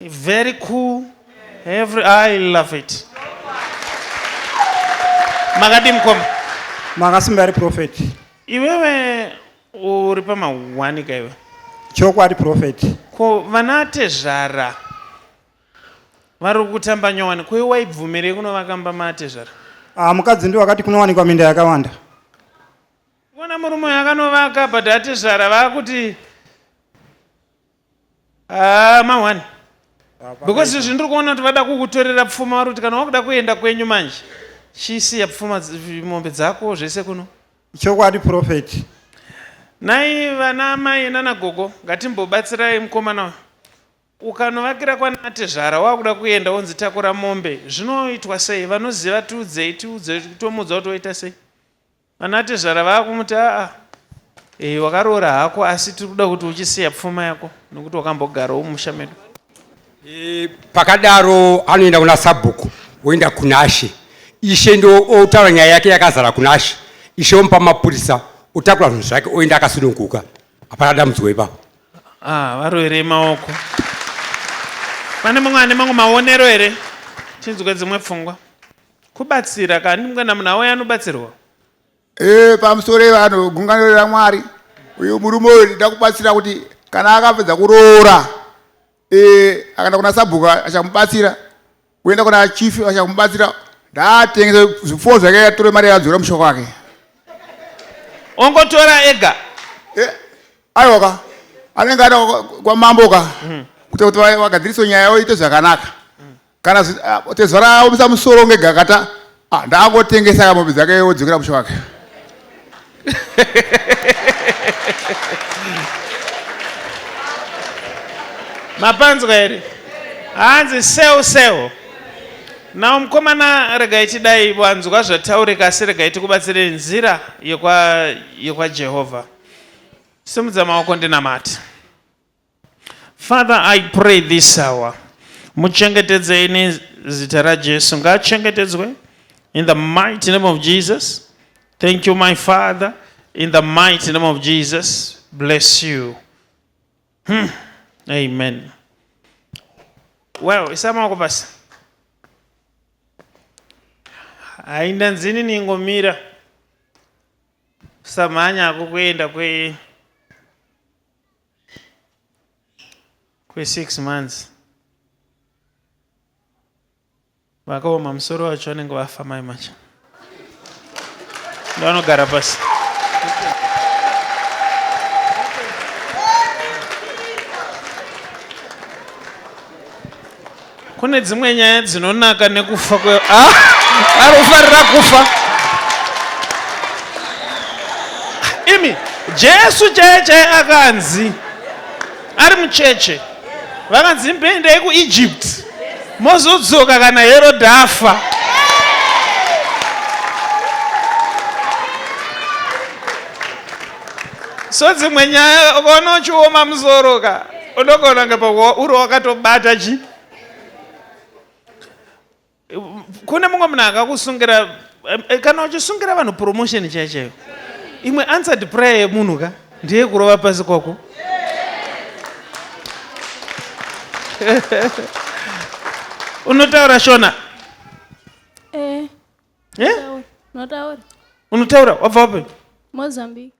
Very cool. Every I love it. Makadii mukoma? Makasimba here prophet? Iwewe uri pamahwani ka iwe? Chokwadi prophet. Ko vana tezvara vari kutamba nyowani ko iwe waibvumirei kunovaka mba maatezvara? Ah, mukadzi ndiwo akati kunowanikwa minda yakawanda. Kuona murume uyu akanovaka but atezvara vakuti Ah, ma one because izvi ndiri kuona kuti vada kukutorera pfuma vari kuti kana wakuda kuenda kwenyu manje chisiya pfuma mombe dzako zvese kuno Chokwadi prophet. Nhai vana amai nana gogo ngatimbobatsirai mukomana uyu ukanovakira kwana tezvara wakuda kuenda wonzi takura mombe zvinoitwa sei vanoziva tiudzei tiudze tomuudza kuti oita sei Vanatezvara vakumuti aa eh, wakaroora hako asi tiri kuda kuti uchisiya pfuma yako nokuti wakambogarawo mumusha medu. E, pakadaro anoenda kuna sabhuku oenda kunashe ishe ndo otaura nyaya yake yakazara kunashe ishe omupa mapurisa otakura zvinhu zvake oenda akasununguka hapana dambudziko ipapo. Ah, varoverei maoko. Pane mumwe ane mamwe maonero here? Tinzwe dzimwe pfungwa. Kubatsira kani kana munhu auya anobatsirwa. Eh, pamusoro yevanhu gungano raMwari uyu murume uyu ndida kubatsira kuti kana akapedza kuroora eh, akaenda kuna sabhuku achamubatsira kuenda kuna chief achamubatsira ndaatengese zvipfuwo zvake atore mari yadzora mushoko wake ongotora ega eh, aiwa ka anenge ada kwamambo ka mm. kuti kuti vagadzirise nyaya yavo ite zvakanaka mm. Kana ah, tezvara aomesa musoro ngegakata ah, ndaangotengesa kamombe dzake wodzokera musha wake. Mapanzwa here? Hanzi seo seo. Now mukomana regai tidai wanzwa zvataurika asi regai tikubatsire nzira yekwa yekwa Jehovha. Simudza maoko ndinamate. Father, I pray this hour. Muchengetedzei nezita raJesu. Ngaachengetedzwe in the mighty name of Jesus. Thank you my Father. In the mighty name of Jesus. Bless you. Hmm. Amen. Well, isa maoko pasi. Hainda nzini ningomira. Samhanya kukuenda kwe kwe6 months vakaoma musoro wacho vanenge vafa mai macho ndovanogara pasi Kune dzimwe nyaya dzinonaka nekufa kwe ah, ari kufarira kufa. Imi Jesu chaiye chaiye akanzi ari mucheche vakanzi mboendai kuEgypt mozodzoka kana Herod afa. So dzimwe nyaya ukaona uchioma musoro ka unogona kunge uri wakatobata chi kune mumwe munhu akakusungira eh, kana uchisungira vanhu promotion chaiyo chaiyo imwe answered prayer yemunhu ka ndiye kurova pasi kwako unotaura shona Eh, Eh? unotaura. Unotaura wabva wapi? Mozambique.